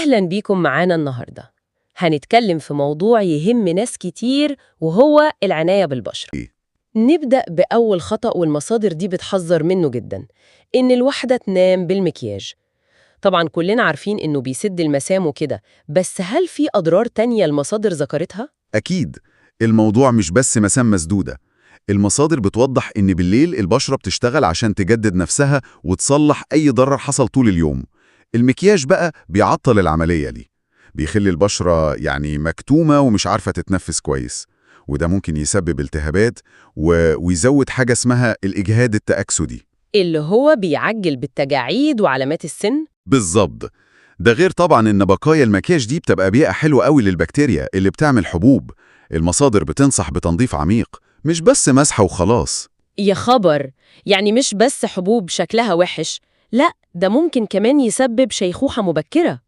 أهلا بيكم معانا النهاردة. هنتكلم في موضوع يهم ناس كتير، وهو العناية بالبشرة. إيه؟ نبدأ بأول خطأ، والمصادر دي بتحذر منه جدا، إن الواحدة تنام بالمكياج. طبعا كلنا عارفين إنه بيسد المسام وكده، بس هل في أضرار تانية المصادر ذكرتها؟ أكيد. الموضوع مش بس مسام مسدودة. المصادر بتوضح إن بالليل البشرة بتشتغل عشان تجدد نفسها وتصلح أي ضرر حصل طول اليوم. المكياج بقى بيعطل العملية دي، بيخلي البشرة يعني مكتومة ومش عارفة تتنفس كويس، وده ممكن يسبب التهابات ويزود حاجة اسمها الإجهاد التأكسدي. اللي هو بيعجل بالتجاعيد وعلامات السن؟ بالظبط. ده غير طبعا إن بقايا المكياج دي بتبقى بيئة حلوة قوي للبكتيريا اللي بتعمل حبوب. المصادر بتنصح بتنظيف عميق، مش بس مسحة وخلاص. يا خبر! يعني مش بس حبوب شكلها وحش، لا ده ممكن كمان يسبب شيخوخة مبكرة.